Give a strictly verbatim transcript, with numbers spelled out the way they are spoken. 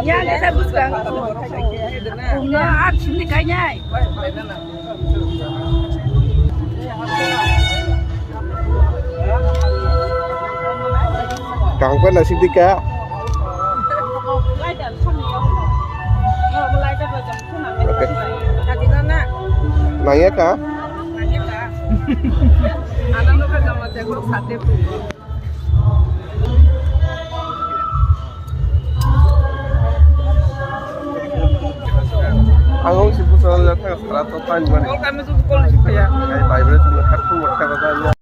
Ya, ya, saya bukan. Bunga, ah, sini kayaknya. Kaham khe naisik di kha. Nangya kha? Ang wng si bwskango le thang sara to tani mani. Kol kami tu kol si phaya. Ai vibration no khat thung kha ba.